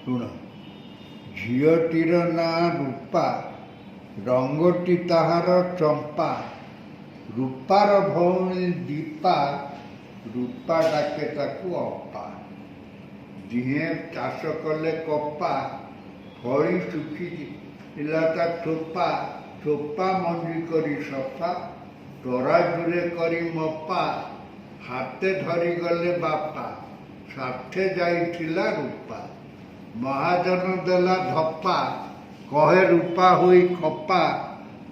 ଶୁଣ। ଝିଅଟିର ନାଁ ରୂପା, ରଙ୍ଗଟି ତାହାର ଚମ୍ପା, ରୂପାର ଭଉଣୀ ଦୀପା, ରୂପା ଡାକେ ତାକୁ ଅପା। ଦିହେଁ ଚାଷ କଲେ କପା, ଫଳି ଶୁଖିଲା ତା ଚୋପା, ଚୋପା ମଞ୍ଜି କରି ସଫା, ତରାଜୁରେ କରି ମପା, ହାତେ ଧରିଗଲେ ବାପା, ସାଥେ ଯାଇଥିଲା ରୂପା। ମହାଜନ ଦେଲା ଧପା, କହେ ରୂପା ହୋଇ ଖପା,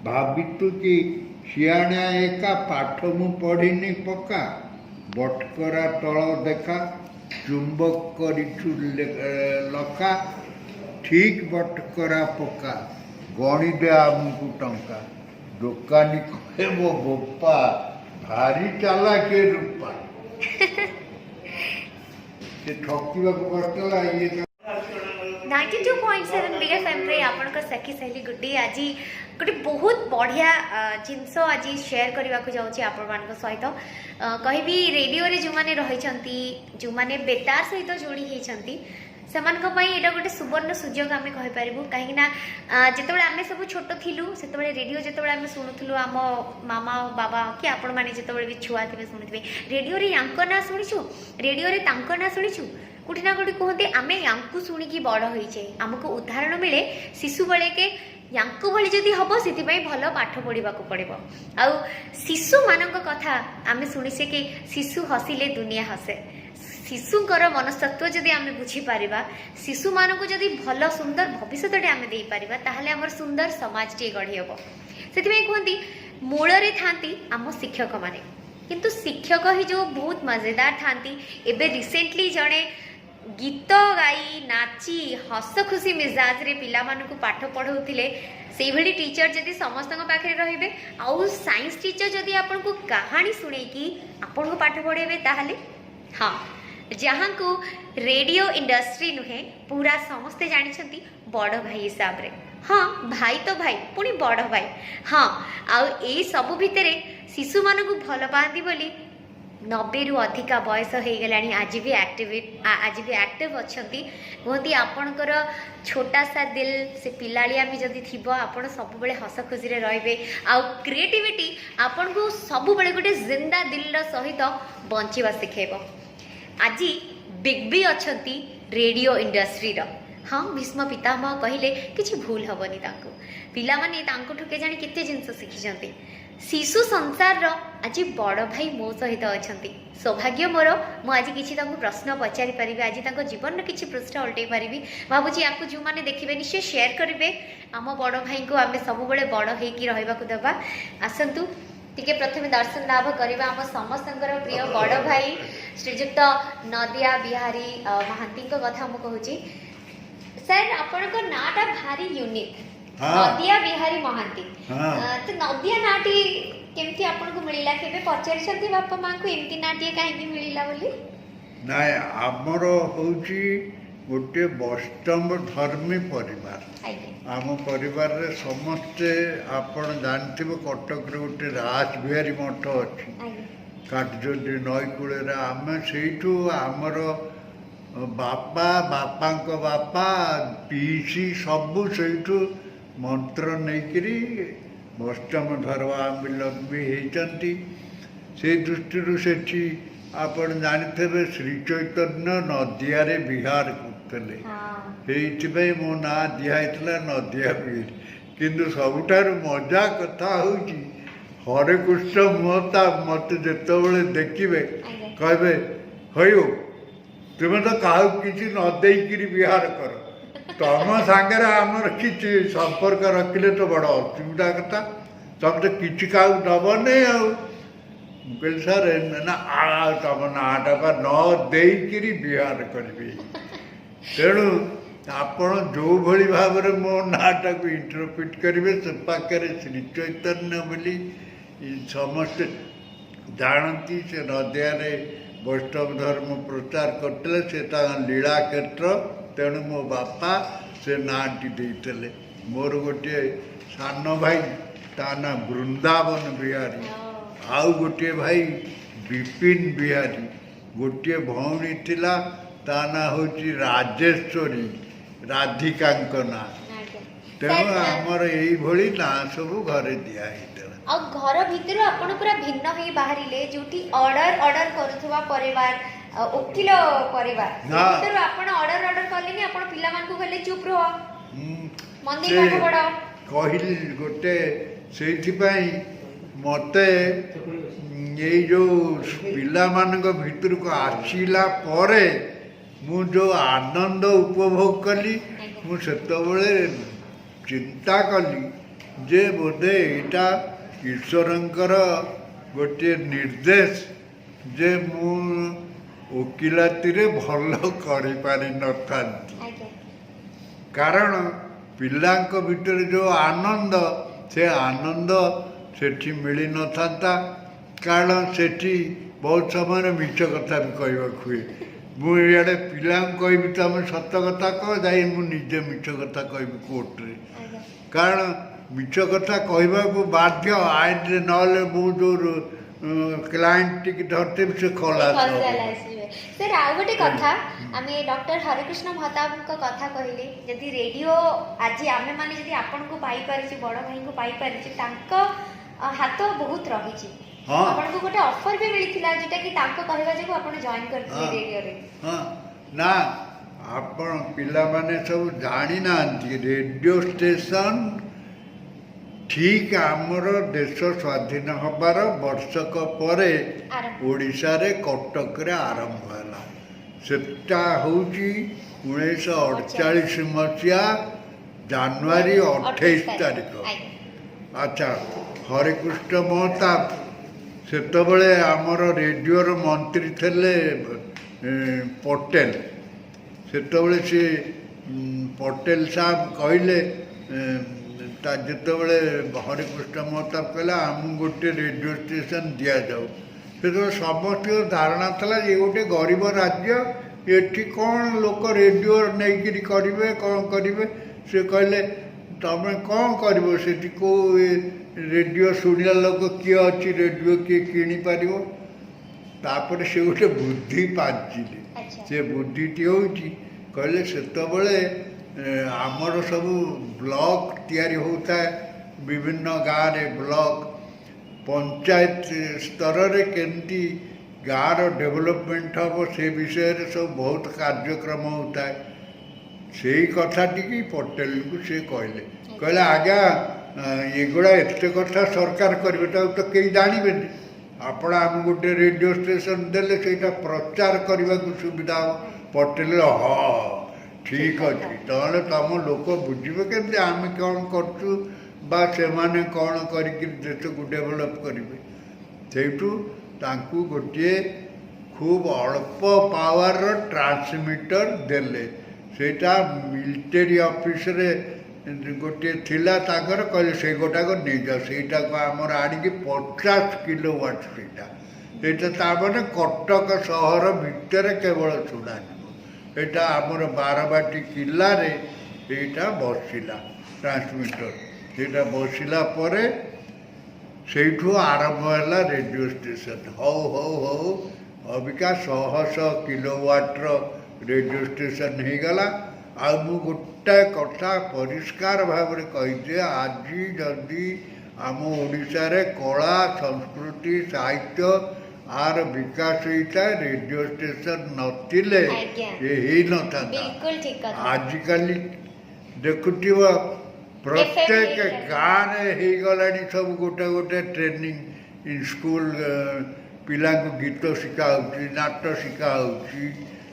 ଭାବିତୁ କି ସିଆଣିଆ ଏକା, ପାଠ ମୁଁ ପଢ଼ିନି ପକା, ବଟକରା ତଳ ଦେଖା, ଚୁମ୍ବକ କରିଛୁ ଲଖା, ଠିକ ବଟକରା ପକା, ଗଣିଦେ ଆମକୁ ଟଙ୍କା। ଦୋକାନୀ କହେ ମୋ ବୋପା, ଭାରି ଚାଲାକି ରୂପା। ସେ ଠକିବାକୁ ବସିଥିଲା ଇଏ। 92.7 ବିଗ୍ ଏଫ୍ଏମ୍ରେ ଆପଣଙ୍କ ସଖୀ ସହେଲି ଗୁଡି ଆଜି ଗୋଟେ ବହୁତ ବଢ଼ିଆ ଜିନିଷ ଆଜି ସେୟାର କରିବାକୁ ଯାଉଛି ଆପଣମାନଙ୍କ ସହିତ। କହିବି, ରେଡ଼ିଓରେ ଯେଉଁମାନେ ରହିଛନ୍ତି, ଯେଉଁମାନେ ବେତାର ସହିତ ଯୋଡ଼ି ହେଇଛନ୍ତି, ସେମାନଙ୍କ ପାଇଁ ଏଇଟା ଗୋଟେ ସୁବର୍ଣ୍ଣ ସୁଯୋଗ ଆମେ କହିପାରିବୁ। କାହିଁକିନା ଯେତେବେଳେ ଆମେ ସବୁ ଛୋଟ ଥିଲୁ, ସେତେବେଳେ ରେଡ଼ିଓ ଯେତେବେଳେ ଆମେ ଶୁଣୁଥିଲୁ, ଆମ ମାମା ଆଉ ବାବା କି ଆପଣମାନେ ଯେତେବେଳେ ବି ଛୁଆ ଥିବେ ଶୁଣୁଥିବେ, ରେଡ଼ିଓରେ ୟାଙ୍କ ନାଁ ଶୁଣିଛୁ, ରେଡ଼ିଓରେ ତାଙ୍କ ନାଁ ଶୁଣିଛୁ। କୋଉଠି ନା କୋଉଠି କୁହନ୍ତି, ଆମେ ୟାଙ୍କୁ ଶୁଣିକି ବଡ଼ ହେଇଛେ। ଆମକୁ ଉଦାହରଣ ମିଳେ ଶିଶୁ ବେଳେକେ, ୟାଙ୍କୁ ଭଳି ଯଦି ହବ ସେଥିପାଇଁ ଭଲ ପାଠ ପଢ଼ିବାକୁ ପଡ଼ିବ। ଆଉ ଶିଶୁମାନଙ୍କ କଥା ଆମେ ଶୁଣିଛେ କି ଶିଶୁ ହସିଲେ ଦୁନିଆ ହସେ। ଶିଶୁଙ୍କର ମନସ୍ତତ୍ଵ ଯଦି ଆମେ ବୁଝିପାରିବା, ଶିଶୁମାନଙ୍କୁ ଯଦି ଭଲ ସୁନ୍ଦର ଭବିଷ୍ୟତଟେ ଆମେ ଦେଇପାରିବା, ତାହେଲେ ଆମର ସୁନ୍ଦର ସମାଜଟିଏ ଗଢ଼ି ହେବ। ସେଥିପାଇଁ କୁହନ୍ତି, ମୂଳରେ ଥାନ୍ତି ଆମ ଶିକ୍ଷକମାନେ। କିନ୍ତୁ ଶିକ୍ଷକ ହିଁ ଯେଉଁ ବହୁତ ମଜେଦାର ଥାନ୍ତି। ଏବେ ରିସେଣ୍ଟଲି ଜଣେ ଗୀତ ଗାଇ, ନାଚି, ହସ ଖୁସି ମିଜାଜରେ ପିଲାମାନଙ୍କୁ ପାଠ ପଢ଼ଉଥିଲେ। ସେଇଭଳି ଟିଚର ଯଦି ସମସ୍ତଙ୍କ ପାଖରେ ରହିବେ, ଆଉ ସାଇନ୍ସ ଟିଚର ଯଦି ଆପଣଙ୍କୁ କାହାଣୀ ଶୁଣେଇକି ଆପଣଙ୍କୁ ପାଠ ପଢ଼େଇବେ, ତାହେଲେ ହଁ, ଯାହାଙ୍କୁ ରେଡ଼ିଓ ଇଣ୍ଡଷ୍ଟ୍ରି ନୁହେଁ, ପୁରା ସମସ୍ତେ ଜାଣିଛନ୍ତି ବଡ଼ ଭାଇ ହିସାବରେ। ହଁ, ଭାଇ ତ ଭାଇ, ପୁଣି ବଡ଼ ଭାଇ। ହଁ, ଆଉ ଏଇ ସବୁ ଭିତରେ ଶିଶୁମାନଙ୍କୁ ଭଲ ପାଆନ୍ତି ବୋଲି 90ରୁ ଅଧିକା ବୟସ ହେଇଗଲାଣି, ଆଜି ବି ଆକ୍ଟିଭ ଅଛନ୍ତି। କୁହନ୍ତି, ଆପଣଙ୍କର ଛୋଟା ସା ଦିଲ, ସେ ପିଲାଳିଆମି ଯଦି ଥିବ, ଆପଣ ସବୁବେଳେ ହସ ଖୁସିରେ ରହିବେ ଆଉ କ୍ରିଏଟିଭିଟି ଆପଣଙ୍କୁ ସବୁବେଳେ ଗୋଟେ ଜିନ୍ଦା ଦିଲର ସହିତ ବଞ୍ଚିବା ଶିଖେଇବ। ଆଜି ବିଗ୍ ବି ଅଛନ୍ତି ରେଡ଼ିଓ ଇଣ୍ଡଷ୍ଟ୍ରିର। ହଁ, ଭୀଷ୍ମ ପିତାମହ କହିଲେ କିଛି ଭୁଲ ହେବନି ତାଙ୍କୁ। ପିଲାମାନେ ତାଙ୍କଠୁ କେଜାଣି କେତେ ଜିନିଷ ଶିଖିଛନ୍ତି। ଶିଶୁ ସଂସାରର ଆଜି ବଡ଼ ଭାଇ ମୋ ସହିତ ଅଛନ୍ତି। ସୌଭାଗ୍ୟ ମୋର, ମୁଁ ଆଜି କିଛି ତାଙ୍କୁ ପ୍ରଶ୍ନ ପଚାରି ପାରିବି, ଆଜି ତାଙ୍କ ଜୀବନର କିଛି ପୃଷ୍ଠା ଓଲଟେଇ ପାରିବି। ଭାବୁଛି ୟାକୁ ଯେଉଁମାନେ ଦେଖିବେ ନିଶ୍ଚୟ ସେୟାର କରିବେ। ଆମ ବଡ଼ ଭାଇଙ୍କୁ ଆମେ ସବୁବେଳେ ବଡ଼ ହେଇକି ରହିବାକୁ ଦେବା। ଆସନ୍ତୁ, ଟିକେ ପ୍ରଥମେ ଦର୍ଶନ ଲାଭ କରିବା ଆମ ସମସ୍ତଙ୍କର ପ୍ରିୟ ବଡ଼ ଭାଇ ଶ୍ରୀଯୁକ୍ତ ନଦିଆ ବିହାରୀ ମହାନ୍ତିଙ୍କ କଥା ମୁଁ କହୁଛି। ସାର୍, ଆପଣଙ୍କ ନାଁଟା ଭାରି ୟୁନିକ୍। ନଦିଆ ବିହାରୀ ମହାନ୍ତି। ତ ନଦିଆ ନାଁଟି କେମିତି ଆପଣଙ୍କୁ ମିଳିଲା? କେବେ ପଚାରିଛନ୍ତି ବାପା ମାଙ୍କୁ ଏମିତି ନାଁଟିଏ କାହିଁକି ମିଳିଲା ବୋଲି? ନାଇଁ, ଆମର ହେଉଛି ଗୋଟିଏ ବୈଷ୍ଣବ ଧର୍ମୀ ପରିବାର। ଆମ ପରିବାରରେ ସମସ୍ତେ, ଆପଣ ଜାଣିଥିବେ, କଟକରେ ଗୋଟେ ରାସବିହାରୀ ମଠ ଅଛି, କାଠଯୋଡ଼ି ନଈ କୂଳରେ। ଆମେ ସେଇଠୁ, ଆମର ବାପା, ବାପାଙ୍କ ବାପା, ପିଇସି ସବୁ ସେଇଠୁ ମନ୍ତ୍ର ନେଇକିରି ବୈଷ୍ଣବ ଧର୍ମାବଲମ୍ବୀ ହେଇଛନ୍ତି। ସେଇ ଦୃଷ୍ଟିରୁ ସେଠି ଆପଣ ଜାଣିଥିବେ, ଶ୍ରୀ ଚୈତନ୍ୟ ନଦିଆରେ ବିହାର କରୁଥିଲେ। ସେଇଥିପାଇଁ ମୋ ନାଁ ଦିଆହେଇଥିଲା ନଦିଆ ବିହାରୀ। କିନ୍ତୁ ସବୁଠାରୁ ମଜା କଥା ହେଉଛି, ହରେକୃଷ୍ଣ ମହତାବ ମୋତେ ଯେତେବେଳେ ଦେଖିବେ, କହିବେ, "ହଇଓ, ତୁମେ ତ କାହାକୁ କିଛି ନ ଦେଇକିରି ବିହାର କର, ତମ ସାଙ୍ଗରେ ଆମର କିଛି ସମ୍ପର୍କ ରଖିଲେ ତ ବଡ଼ ଅସୁବିଧା କଥା। ତମେ ତ କିଛି କାହାକୁ ଦବନି।" ଆଉ ମୁଁ କହିଲି, "ସାର୍," ନା, ତମ ନାଁଟା ବା ନ ଦେଇକିରି ବିହାର କରିବି। ତେଣୁ ଆପଣ ଯେଉଁଭଳି ଭାବରେ ମୋ ନାଁଟାକୁ ଇଣ୍ଟରପ୍ରିଟ୍ କରିବେ, ସେ ପାଖରେ ଶ୍ରୀ ଚୈତନ୍ୟ ବୋଲି ସମସ୍ତେ ଜାଣନ୍ତି। ସେ ନଦିଆରେ ବୈଷ୍ଣବ ଧର୍ମ ପ୍ରଚାର କରିଥିଲେ, ସେ ତାଙ୍କ ଲୀଳା କ୍ଷେତ୍ର। ତେଣୁ ମୋ ବାପା ସେ ନାଁଟି ଦେଇଥିଲେ। ମୋର ଗୋଟିଏ ସାନ ଭାଇ, ତା ନାଁ ବୃନ୍ଦାବନ ବିହାରୀ, ଆଉ ଗୋଟିଏ ଭାଇ ବିପିନ ବିହାରୀ, ଗୋଟିଏ ଭଉଣୀ ଥିଲା, ତା ନାଁ ହେଉଛି ରାଜେଶ୍ୱରୀ। ରାଧିକାଙ୍କ ନାଁ। ଆଜ୍ଞା ତେଣୁ ସାର୍, ଆମର ଏଇଭଳି ନାଁ ସବୁ ଘରେ ଦିଆ ହେଇଥିଲା। ଆଉ ଘର ଭିତରୁ ଆପଣ ପୁରା ଭିନ୍ନ ହେଇ ବାହାରିଲେ, ଯୋଉଠି ଅର୍ଡର ଅର୍ଡର କରୁଥିବା ପରିବାର, ଓକିଲ ପରିବାର, ସେ ନା। ଭିତରୁ ଆପଣ ଅର୍ଡର ଅର୍ଡର କଲେନି। ଆପଣ ପିଲାମାନଙ୍କୁ କହିଲେ ଚୁପ୍ ରୁହ, ମନ୍ଦିର ସେ ପାଠ ପଢ। କହିଲି ଗୋଟେ, ସେଇଥିପାଇଁ ମୋତେ ଏଇ ଯୋଉ ପିଲାମାନଙ୍କ ଭିତରକୁ ଆସିଲା ପରେ ମୁଁ ଯୋଉ ଆନନ୍ଦ ଉପଭୋଗ କଲି, ମୁଁ ସେତେବେଳେ ଚିନ୍ତା କଲି ଯେ ବୋଧେ ଏଇଟା ଈଶ୍ୱରଙ୍କର ଗୋଟିଏ ନିର୍ଦ୍ଦେଶ ଯେ ମୁଁ ଓକିଲାତିରେ ଭଲ କରିପାରିନଥାନ୍ତି। କାରଣ ପିଲାଙ୍କ ଭିତରେ ଯେଉଁ ଆନନ୍ଦ, ସେ ଆନନ୍ଦ ସେଠି ମିଳିନଥାନ୍ତା। କାରଣ ସେଠି ବହୁତ ସମୟରେ ମିଛ କଥା ବି କହିବାକୁ ହୁଏ। ମୁଁ ଇଆଡ଼େ ପିଲାଙ୍କୁ କହିବି ତମେ ସତ କଥା କହ, ଯାଇ ମୁଁ ନିଜେ ମିଛ କଥା କହିବି କୋର୍ଟରେ। କାରଣ ମିଛ କଥା କହିବାକୁ ବାଧ୍ୟ ଆଇନରେ, ନହେଲେ ମୁଁ ଯେଉଁ କ୍ଲାଏଣ୍ଟ ଟିକି ଧରିଥିବି ସେ ଖଲାସ ଖସଲା ହବ। ଆସିବେ। ସାର୍, ଆଉ ଗୋଟେ କଥା, ଆମେ ଡକ୍ଟର ହରେକୃଷ୍ଣ ମହତାବଙ୍କ କଥା କହିଲେ, ଯଦି ରେଡିଓ ଆଜି ଆମେ ମାନେ ଯଦି ଆପଣଙ୍କୁ ପାଇପାରିଛୁ, ବଡ଼ ଭାଇଙ୍କୁ ପାଇପାରିଛୁ, ତାଙ୍କ ହାତ ବହୁତ ରହିଛି। ଆପଣଙ୍କୁ ଗୋଟେ ଅଫର ବି ମିଳିଥିଲା, ଯୋଉଟା କି ତାଙ୍କ କହିବା ଯୋଗୁଁ ଆପଣ ଜଏନ୍ କରିଥିଲେ ରେଡିଓରେ। ହଁ, ନା, ଆପଣ ପିଲାମାନେ ସବୁ ଜାଣିନାହାନ୍ତି, ରେଡ଼ିଓ ଷ୍ଟେସନ ଠିକ୍ ଆମର ଦେଶ ସ୍ୱାଧୀନ ହେବାର ବର୍ଷକ ପରେ ଆରମ୍ଭ। ଓଡ଼ିଶାରେ କଟକରେ ଆରମ୍ଭ ହେଲା। ସେଟା ହେଉଛି 1948 ମସିହା ଜାନୁଆରୀ 28 ତାରିଖ। ଆଚ୍ଛା, ହରେକୃଷ୍ଣ ମହତାବ ସେତେବେଳେ ଆମର ରେଡ଼ିଓର ମନ୍ତ୍ରୀ ଥିଲେ, ପଟେଲ। ସେତେବେଳେ ସେ ପଟେଲ ସାହେବ କହିଲେ, ତା ଯେତେବେଳେ ହରେକୃଷ୍ଣ ମହତାବ କହିଲା ଆମକୁ ଗୋଟେ ରେଡ଼ିଓ ଷ୍ଟେସନ ଦିଆଯାଉ, ସେତେବେଳେ ସମସ୍ତଙ୍କ ଧାରଣା ଥିଲା ଯେ ଗୋଟେ ଗରିବ ରାଜ୍ୟ, ଏଠି କ'ଣ ଲୋକ ରେଡ଼ିଓ ନେଇକିରି କରିବେ, କ'ଣ କରିବେ? ସେ କହିଲେ, ତମେ କ'ଣ କରିବ ସେଠି? କେଉଁ ରେଡ଼ିଓ ଶୁଣିଲା ଲୋକ କିଏ ଅଛି? ରେଡ଼ିଓ କିଏ କିଣିପାରିବ? ତାପରେ ସେ ଗୋଟେ ବୁଦ୍ଧି ପାଞ୍ଚିଲେ। ସେ ବୁଦ୍ଧିଟି ହେଉଛି, କହିଲେ ସେତେବେଳେ ଆମର ସବୁ ବ୍ଲକ ତିଆରି ହେଉଥାଏ ବିଭିନ୍ନ ଗାଁରେ। ବ୍ଲକ ପଞ୍ଚାୟତ ସ୍ତରରେ କେମିତି ଗାଁର ଡେଭଲପମେଣ୍ଟ ହେବ, ସେ ବିଷୟରେ ସବୁ ବହୁତ କାର୍ଯ୍ୟକ୍ରମ ହେଉଥାଏ। ସେଇ କଥାଟିକି ପଟେଲଙ୍କୁ ସେ କହିଲେ। କହିଲେ, ଆଜ୍ଞା, ଏଗୁଡ଼ା ଏତେ କଥା ସରକାର କରିବେ, ତାକୁ ତ କେହି ଜାଣିବେନି। ଆପଣ ଆମକୁ ଗୋଟେ ରେଡ଼ିଓ ଷ୍ଟେସନ ଦେଲେ ସେଇଟା ପ୍ରଚାର କରିବାକୁ ସୁବିଧା ହେବ। ପଟେଲ, ହଁ, ଠିକ୍ ଅଛି, ତାହେଲେ ତମ ଲୋକ ବୁଝିବେ କେମିତି ଆମେ କ'ଣ କରୁଛୁ ବା ସେମାନେ କ'ଣ କରିକି ଦେଶକୁ ଡେଭଲପ୍ କରିବେ? ସେଇଠୁ ତାଙ୍କୁ ଗୋଟିଏ ଖୁବ୍ ଅଳ୍ପ ପାୱାରର ଟ୍ରାନ୍ସମିଟର ଦେଲେ। ସେଇଟା ମିଲିଟାରୀ ଅଫିସରେ ଗୋଟିଏ ଥିଲା ତାଙ୍କର। କହିଲେ ସେଇ ଗୋଟାକ ନେଇଯାଅ। ସେଇଟାକୁ ଆମର ଆଣିକି 50 କିଲୋ ୱାଟ୍ ସେଇଟା। ସେଇଟା ତା ମାନେ କଟକ ସହର ଭିତରେ କେବଳ ଶୁଣାଯିବ। ଏଇଟା ଆମର ବାରବାଟୀ କିଲ୍ଲାରେ ଏଇଟା ବସିଲା ଟ୍ରାନ୍ସମିଟର। ସେଇଟା ବସିଲା ପରେ ସେଇଠୁ ଆରମ୍ଭ ହେଲା ରେଡ଼ିଓ ଷ୍ଟେସନ। ହଉ ହଉ ହଉ ଅବିକା ଶହ ଶହ କିଲୋ ୱାଟ୍ର ରେଡ଼ିଓ ଷ୍ଟେସନ ହେଇଗଲା। ଆଉ ମୁଁ ଗୋଟାଏ କଥା ପରିଷ୍କାର ଭାବରେ କହିଦିଏ, ଆଜି ଯଦି ଆମ ଓଡ଼ିଶାରେ କଳା, ସଂସ୍କୃତି, ସାହିତ୍ୟ ଆର ବିକାଶ ହେଇଥାଏ, ରେଡ଼ିଓ ଷ୍ଟେସନ ନଥିଲେ ଏ ହେଇନଥାନ୍ତା। ବିଲକୁଲ ଠିକ କଥା। ଆଜିକାଲି ଦେଖୁଥିବ, ପ୍ରତ୍ୟେକ ହେଇଗଲାଣି। ଗାଁରେ ହେଇଗଲାଣି ସବୁ ଗୋଟେ ଗୋଟେ ଟ୍ରେନିଂ ସ୍କୁଲ। ପିଲାଙ୍କୁ ଗୀତ ଶିଖା ହେଉଛି, ନାଟ ଶିଖା ହେଉଛି,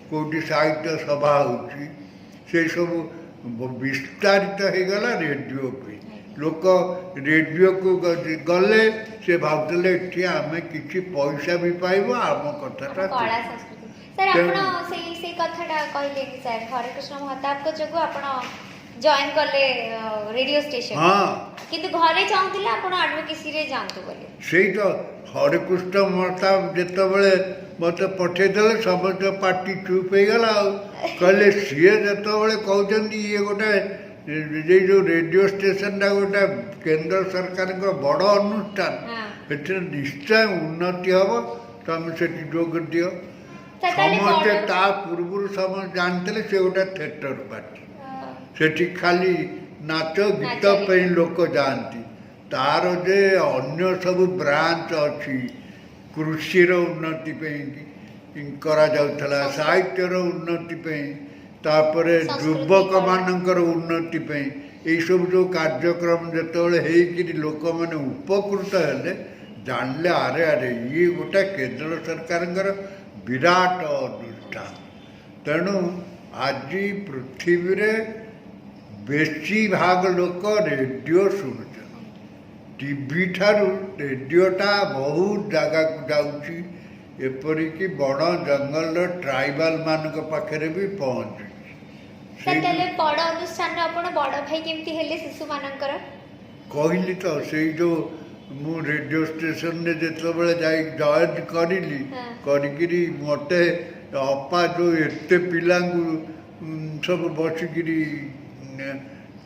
କେଉଁଠି ସାହିତ୍ୟ ସଭା ହେଉଛି। ସେସବୁ ବିସ୍ତାରିତ ହେଇଗଲା ରେଡ଼ିଓ ପାଇଁ। ଲୋକ ରେଡ଼ିଓକୁ ଗଲେ ସେ ଭାବୁଥିଲେ ଏଠି ଆମେ କିଛି ପଇସା ବି ପାଇବୁ, ଆମ କଥାଟା ଆମ କଳା ସଂସ୍କୃତି। ସାର୍, ଆପଣ ସେଇ କଥାଟା କହିଲେନି ସାର୍, ହରେକୃଷ୍ଣ ମହତାବଙ୍କ ଯୋଗୁଁ ଆପଣ ଜଏନ୍ କଲେ ରେଡ଼ିଓ ଷ୍ଟେସନ। ହଁ। କିନ୍ତୁ ଘରେ ଚାହୁଁଥିଲେ ଆପଣ ଆଡଭୋକେସିରେ ଯାଆନ୍ତୁ ବୋଲି। ସେଇ ତ, ହରେକୃଷ୍ଣ ମହତାବ ଯେତେବେଳେ ମୋତେ ପଠେଇଦେଲେ, ସମସ୍ତ ପାଟି ଚୁପ୍ ହେଇଗଲା। ଆଉ କହିଲେ, ସିଏ ଯେତେବେଳେ କହୁଛନ୍ତି, ଇଏ ଗୋଟେ ଏଇ ଯେଉଁ ରେଡ଼ିଓ ଷ୍ଟେସନଟା ଗୋଟେ କେନ୍ଦ୍ର ସରକାରଙ୍କ ବଡ଼ ଅନୁଷ୍ଠାନ, ଏଥିରେ ନିଶ୍ଚୟ ଉନ୍ନତି ହେବ, ତମେ ସେଠି ଯୋଗ ଦିଅ। ସାର୍, ତାହେଲେ ସମସ୍ତେ ତା ପୂର୍ବରୁ ସମସ୍ତେ ଜାଣିଥିଲେ ସେ ଗୋଟେ ଥିଏଟର ପାର୍ଟି। ସେଠି ଖାଲି ନାଚ ଗୀତ ନାଚ ଗୀତ। ପାଇଁ ଲୋକ ଯାଆନ୍ତି। ତାର ଯେ ଅନ୍ୟ ସବୁ ବ୍ରାଞ୍ଚ ଅଛି, କୃଷିର ଉନ୍ନତି ପାଇଁ କରାଯାଉଥିଲା, ସଂସ୍କୃତି। ସାହିତ୍ୟର ଉନ୍ନତି ପାଇଁ, ତାପରେ ସଂସ୍କୃତି, ଯୁବକମାନଙ୍କର ଉନ୍ନତି ପାଇଁ, ଏଇସବୁ ଯେଉଁ କାର୍ଯ୍ୟକ୍ରମ ଯେତେବେଳେ ହେଇକିରି ଲୋକମାନେ ଉପକୃତ ହେଲେ, ଜାଣିଲେ ଆରେ ଆରେ ଇଏ ଗୋଟେ କେନ୍ଦ୍ର ସରକାରଙ୍କର ବିରାଟ ଅନୁଷ୍ଠାନ। ତେଣୁ ଆଜି ପୃଥିବୀରେ ବେଶୀ ଭାଗ ଲୋକ ରେଡ଼ିଓ ଶୁଣୁଛନ୍ତି। ଟିଭି ଠାରୁ ରେଡ଼ିଓଟା ବହୁତ ଜାଗାକୁ ଯାଉଛି, ଏପରିକି ବଣ ଜଙ୍ଗଲର ଟ୍ରାଇବାଲ ମାନଙ୍କ ପାଖରେ ବି ପହଞ୍ଚୁଛି। ସାର୍, ସେଇ ତାହେଲେ ବଡ଼ ଅନୁଷ୍ଠାନର ଆପଣ ବଡ଼ ଭାଇ କେମିତି ହେଲେ ଶିଶୁମାନଙ୍କର? କହିଲି ତ, ସେଇ ଯେଉଁ ମୁଁ ରେଡ଼ିଓ ଷ୍ଟେସନରେ ଯେତେବେଳେ ଯାଇ ଜଏନ୍ କରିଲି, କରିକିରି ମୋତେ ଅପା ଯେଉଁ ଏତେ ପିଲାଙ୍କୁ ସବୁ ବସିକିରି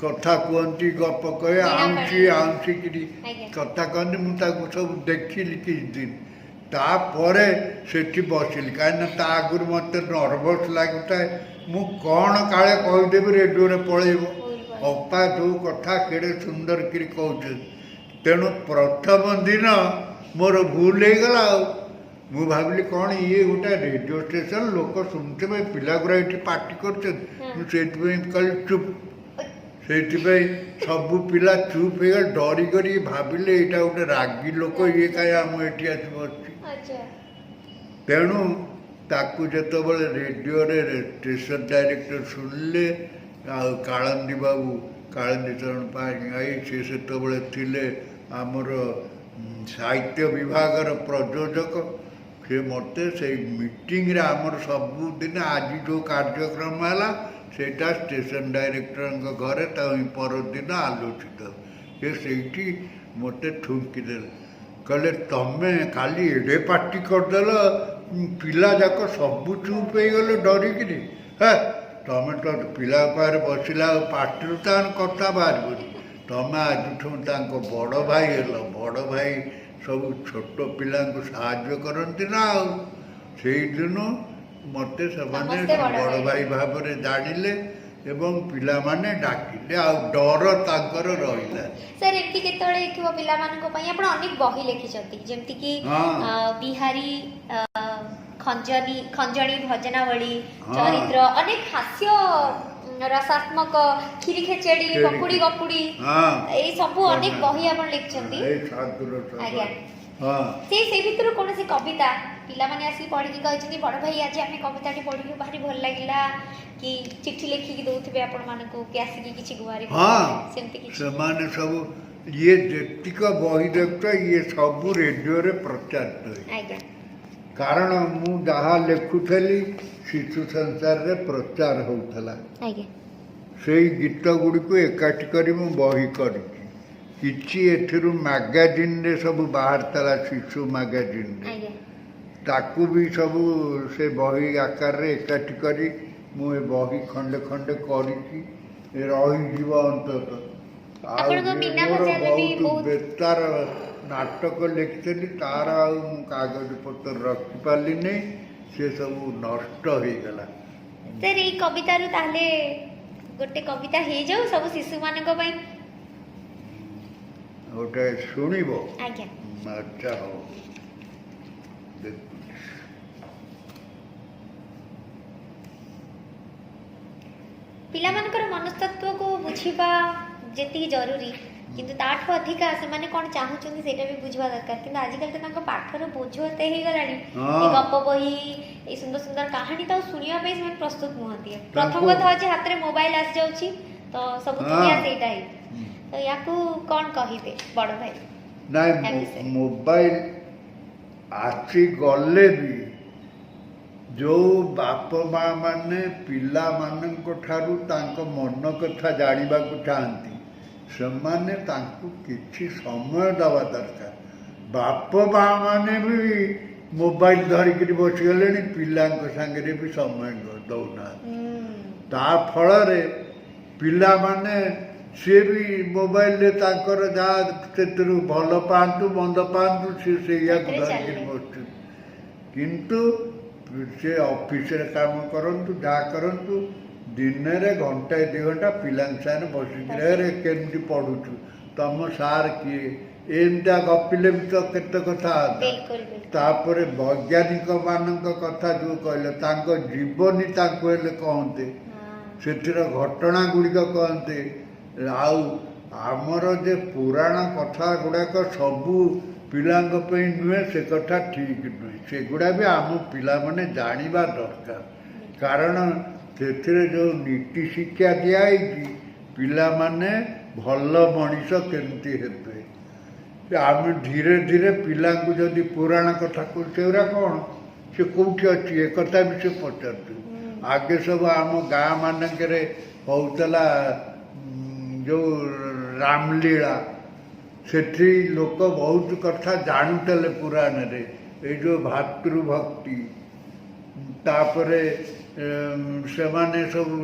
କଥା କୁହନ୍ତି, ଗପ କହେ, ବୀଣା ଆଉଁସି ପାଣି। ଆଉଁସିକିରି କଥା କହନ୍ତି, ମୁଁ ତାକୁ ସବୁ ଦେଖିଲି କିଛି ଦିନ। ତାପରେ ସେଠି ବସିଲି, କାହିଁକିନା ତା ଆଗରୁ ମୋତେ ନର୍ଭସ୍ ଲାଗୁଥାଏ, ମୁଁ କ'ଣ କାଳେ କହିଦେବି, ରେଡ଼ିଓରେ ପଳେଇବ। ଭୁଲ ଭାଲ। ଅପା ଯେଉଁ କଥା କେଡ଼େ ସୁନ୍ଦର କରି କହୁଛନ୍ତି। ତେଣୁ ପ୍ରଥମ ଦିନ ମୋର ଭୁଲ ହେଇଗଲା। ଆଉ ମୁଁ ଭାବିଲି କ'ଣ ଇଏ ଗୋଟେ ରେଡ଼ିଓ ଷ୍ଟେସନ, ଲୋକ ଶୁଣୁଥିବେ, ପିଲାଗୁଡ଼ା ଏଠି ପାଟି କରୁଛନ୍ତି। ମୁଁ ସେଇଥିପାଇଁ କହିଲି ଚୁପ୍। ସେଇଥିପାଇଁ ସବୁ ପିଲା ଚୁପ୍ ହେଇଗଲେ, ଡରିକରି ଭାବିଲେ ଏଇଟା ଗୋଟେ ରାଗି ଲୋକ, ଇଏ କାହିଁ ଆମ ଏଠି ଆସି ବସିଛି। ତେଣୁ ତାକୁ ଯେତେବେଳେ ରେଡ଼ିଓରେ ଷ୍ଟେସନ ଡାଇରେକ୍ଟର ଶୁଣିଲେ, ଆଉ କାଳନ୍ଦୀ ବାବୁ, କାଳନ୍ଦୀ ଚରଣ ପାଣିଗ୍ରାହୀ, ସେ ସେତେବେଳେ ଥିଲେ ଆମର ସାହିତ୍ୟ ବିଭାଗର ପ୍ରଯୋଜକ। ସେ ମୋତେ ସେଇ ମିଟିଂରେ, ଆମର ସବୁଦିନ ଆଜି ଯେଉଁ କାର୍ଯ୍ୟକ୍ରମ ହେଲା ସେଇଟା ଷ୍ଟେସନ ଡାଇରେକ୍ଟରଙ୍କ ଘରେ ତା ପରଦିନ ଆଲୋଚିତ, ସେ ସେଇଠି ମୋତେ ଠୁଙ୍କିଦେଲେ, କହିଲେ ତମେ କାଲି ଏଡ଼େ ପାଟି କରିଦେଲ, ପିଲା ଯାକ ସବୁ ଚୁପ୍ ହେଇଗଲେ ଡରିକିରି। ହେ, ତମେ ତ ପିଲା ପାଖରେ ବସିଲା ଆଉ ପାଟିରୁ ତାଙ୍କର କଥା ବାହାରିବନି। ତମେ ଆଜିଠୁ ତାଙ୍କ ବଡ଼ ଭାଇ ହେଲ। ବଡ଼ ଭାଇ ସବୁ ଛୋଟ ପିଲାଙ୍କୁ ସାହାଯ୍ୟ କରନ୍ତି ନା। ଆଉ ସେଇଦିନୁ ମୋତେ ସେମାନେ ସମସ୍ତେ ବଡ଼ ବଡ଼ ଭାଇ। ଭାଇ ଭାବରେ ଜାଣିଲେ ଏବଂ ପିଲାମାନେ ଡାକିଲେ, ଆଉ ଡର ତାଙ୍କର ରହିଲା। ସାର୍, ଏମିତି କେତେବେଳେ ହେଇଥିବ ପିଲାମାନଙ୍କ ପାଇଁ ଆପଣ ଅନେକ ବହି ଲେଖିଛନ୍ତି, ଯେମିତିକି ବିହାରୀ, ଖଞ୍ଜନୀ, ଖଞ୍ଜଣି, ଭଜନାବଳୀ, ଚରିତ୍ର, ଅନେକ ହାସ୍ୟ ରସାତ୍ମକ, କ୍ଷୀରି ଖେଚେଡ଼ି, କ୍ଷୀରି ପକୁଡ଼ି ଗପୁଡ଼ି, ଏଇ ସବୁ ଅନେକ ବହି ଆପଣ ଲେଖିଛନ୍ତି। ଏଇ ସାଧୁର ସବୁ। ସେଇ ଭିତରୁ କୌଣସି କବିତା ପିଲାମାନେ ଆସିକି ପଢିକି କହିଛନ୍ତି, ବଡ଼ ଭାଇ ଆଜି ଆମେ କବିତାଟି ପଢିଲୁ, ଭାରି ଭଲ ଲାଗିଲା, କି ଚିଠି ଲେଖିକି ଦଉଥିବେ ଆପଣମାନଙ୍କୁ, କି ଆସିକି କିଛି ଗୁହାରି କରୁଥିବେ, ସେମିତି କିଛି? ସେମାନେ ସବୁ ଇଏ ଯେତିକ ବହି ଦେଖୁଛ, ଇଏ ସବୁ ରେଡ଼ିଓରେ ପ୍ରଚାରିତ ହେଇଛି। କାରଣ ମୁଁ ଯାହା ଲେଖୁଥିଲି ଶିଶୁ ସଂସାରରେ ପ୍ରଚାର ହେଉଥିଲା। ସେଇ ଗୀତ ଗୁଡ଼ିକୁ ଏକାଠି କରି ମୁଁ ବହି କରିଛି। କିଛି ଏଥିରୁ ମ୍ୟାଗାଜିନ୍ରେ ସବୁ ବାହାରିଥିଲା, ଶିଶୁ ମ୍ୟାଗାଜିନ୍ରେ, ତାକୁ ବି ସବୁ ସେ ବହି ଆକାରରେ ଏକାଠି କରି ମୁଁ ଏ ବହି ଖଣ୍ଡେ ଖଣ୍ଡେ କରିଛି, ଏ ରହିଯିବ ଅନ୍ତତଃ। ଆଉ ଆପଣଙ୍କ ଯେ ମୀନା ମୋର ବଜାରରେ ବି ବହୁତ ବହୁତ ବେତାର ନାଟକ ଲେଖିଥିଲି, ତାର ଆଉ ମୁଁ କାଗଜପତ୍ର ରଖିପାରିଲିନି, ସେ ସବୁ ନଷ୍ଟ ହେଇଗଲା। ସାର୍, ଏଇ କବିତାରୁ ତାହେଲେ ଗୋଟେ କବିତା ହେଇଯାଉ ସବୁ ଶିଶୁମାନଙ୍କ ପାଇଁ। ଗୋଟେ ଶୁଣିବ? ଆଜ୍ଞା। ଆଚ୍ଛା ହଉ, ଦେଖୁଛି। ପିଲାମାନଙ୍କର ମନସ୍ତତ୍ଵକୁ ବୁଝିବା ଯେତିକି ଜରୁରୀ, କିନ୍ତୁ ତାଠୁ ଅଧିକା ସେମାନେ କ'ଣ ଚାହୁଁଛନ୍ତି ସେଇଟା ବି ବୁଝିବା ଦରକାର। କିନ୍ତୁ ଆଜିକାଲି ତ ତାଙ୍କ ପାଠର ବୋଝ ଏତେ ହେଇଗଲାଣି, ଏ ଗପ ବହି, ଏଇ ସୁନ୍ଦର ସୁନ୍ଦର କାହାଣୀ ତ ଆଉ ଶୁଣିବା ପାଇଁ ସେମାନେ ପ୍ରସ୍ତୁତ ନୁହନ୍ତି। ପ୍ରଥମ କଥା ହଉଛି ହାତରେ ମୋବାଇଲ ଆସିଯାଉଛି, ତ ସବୁ ଦୁନିଆ ସେଇଟା ହିଁ। ତ ୟାକୁ କ'ଣ କହିବେ ବଡ଼ ଭାଇ? ନାଇଁ, ୟା ବିଷୟରେ। ମୋବାଇଲ ଆସିଗଲେ ବି ଯୋଉ ବାପ ମା ମାନେ ପିଲାମାନଙ୍କ ଠାରୁ ତାଙ୍କ ମନ କଥା ଜାଣିବାକୁ ଚାହାନ୍ତି, ସେମାନେ ତାଙ୍କୁ କିଛି ସମୟ ଦେବା ଦରକାର। ବାପ ମା ମାନେ ବି ମୋବାଇଲ ଧରିକିରି ବସିଗଲେଣି, ପିଲାଙ୍କ ସାଙ୍ଗରେ ବି ସମୟ ଦଉନାହାନ୍ତି। ତା ଫଳରେ ପିଲାମାନେ ସିଏ ବି ମୋବାଇଲରେ ତାଙ୍କର ଯାହା ସେଥିରୁ ଭଲ ପାଆନ୍ତୁ ମନ୍ଦ ପାଆନ୍ତୁ, ସିଏ ସେଇଆକୁ ସେଥିରେ ଧରିକିରି ଚାଲିଲେ। ବସୁଛନ୍ତି। କିନ୍ତୁ ସେ ଅଫିସରେ କାମ କରନ୍ତୁ, ଯାହା କରନ୍ତୁ, ଦିନରେ ଘଣ୍ଟାଏ 2 ଘଣ୍ଟା ପିଲାଙ୍କ ସାଙ୍ଗରେ ବସିକିରି, ଆରେ କେମିତି ପଢ଼ୁଛୁ, ତମ ସାର୍ କିଏ, ଏମିତିଆ ଗପିଲେ ବି ତ କେତେ କଥା ହନ୍ତା। ବିଲକୁଲ ବିଲକୁଲ ତାପରେ ବୈଜ୍ଞାନିକ ମାନଙ୍କ କଥା ଯୋଉ କହିଲେ, ତାଙ୍କ ଜୀବନୀ ତାଙ୍କୁ ହେଲେ କହନ୍ତେ, ସେଥିର ଘଟଣା ଗୁଡ଼ିକ କହନ୍ତେ। ଆଉ ଆମର ଯେ ପୁରାଣ କଥା ଗୁଡ଼ାକ ସବୁ ପିଲାଙ୍କ ପାଇଁ ନୁହେଁ, ସେ କଥା ଠିକ୍ ନୁହେଁ। ସେଗୁଡ଼ା ବି ଆମ ପିଲାମାନେ ଜାଣିବା ଦରକାର, କାରଣ ସେଥିରେ ଯେଉଁ ନୀତି ଶିକ୍ଷା ଦିଆହେଇଛି, ପିଲାମାନେ ଭଲ ମଣିଷ କେମିତି ହେବେ। ଆମେ ଧୀରେ ଧୀରେ ପିଲାଙ୍କୁ ଯଦି ପୁରାଣ କଥା କହୁଛୁ, ସେଗୁଡ଼ା କ'ଣ, ସେ କେଉଁଠି ଅଛି, ଏ କଥା ବି ସେ ପଚାରୁଛୁ। ଆଗେ ସବୁ ଆମ ଗାଁ ମାନଙ୍କରେ ହଉଥିଲା ଯୋଉ ରାମଲୀଳା, ସେଠି ଲୋକ ବହୁତ କଥା ଜାଣୁଥିଲେ ପୁରାଣରେ। ଏଇ ଯୋଉ ଭାତୃଭକ୍ତି, ତାପରେ ସେମାନେ ସବୁ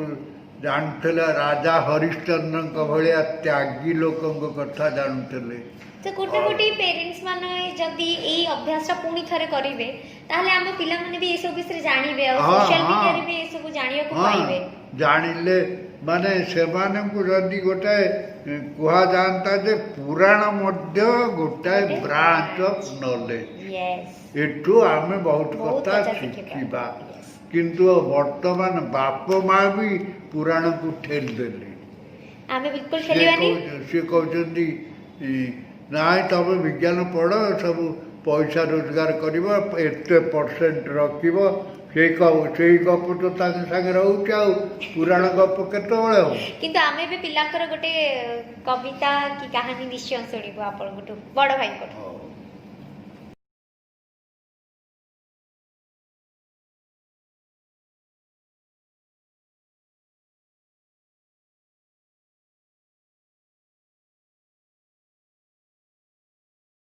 ଜାଣୁଥିଲେ, ରାଜା ହରିଶ୍ଚନ୍ଦ୍ରଙ୍କ ଭଳିଆ ତ୍ୟାଗୀ ଲୋକଙ୍କ କଥା ଜାଣୁଥିଲେ। ତ ଗୋଟେ ଗୋଟେ ପେରେଣ୍ଟସ୍ ମାନେ ଯଦି ଏଇ ଅଭ୍ୟାସଟା ପୁଣି ଥରେ କରିବେ, ତାହେଲେ ଆମ ପିଲାମାନେ ବି ଏସବୁ ବିଷୟରେ ଜାଣିବେ ଆଉ ସୋସିଆଲ ମିଡିଆରେ ବି ଏସବୁ ଜାଣିବାକୁ ପାଇବେ। ଜାଣିଲେ ମାନେ ସେମାନଙ୍କୁ ଯଦି ଗୋଟାଏ କୁହାଯାଆନ୍ତା ଯେ ପୁରାଣ ମଧ୍ୟ ଗୋଟାଏ ଗୋଟେ ବ୍ରାଞ୍ଚ ଅଫ୍ ନଲେଜ, ଏଠୁ ଆମେ ବହୁତ ବହୁତ କଥା କଥା ଶିଖିବା। ଶିଖିବା। କିନ୍ତୁ ବର୍ତ୍ତମାନ ବାପ ମା ବି ପୁରାଣକୁ ଠେଲି ଦେଲେ। ଆମେ ବିଲକୁଲ ସିଏ ଖେଳିବାନି। ସିଏ କହୁଛନ୍ତି, ନାଇଁ, ତମେ ବିଜ୍ଞାନ ପଢ଼, ସବୁ ପଇସା ରୋଜଗାର କରିବ, ଏତେ ପରସେଣ୍ଟ ରଖିବ। ସେଇ ଗପ ତ ତାଙ୍କ ସାଙ୍ଗରେ ହଉଛି, ଆଉ ପୁରାଣ ଗପ କେତେବେଳେ ହବ? କିନ୍ତୁ ଆମେ ବି ପିଲାଙ୍କର ଗୋଟେ କବିତା କି କାହାଣୀ ନିଶ୍ଚୟ ଶୁଣିବୁ ଆପଣଙ୍କଠୁ, ବଡ ଭାଇଙ୍କଠୁ। ହଉ।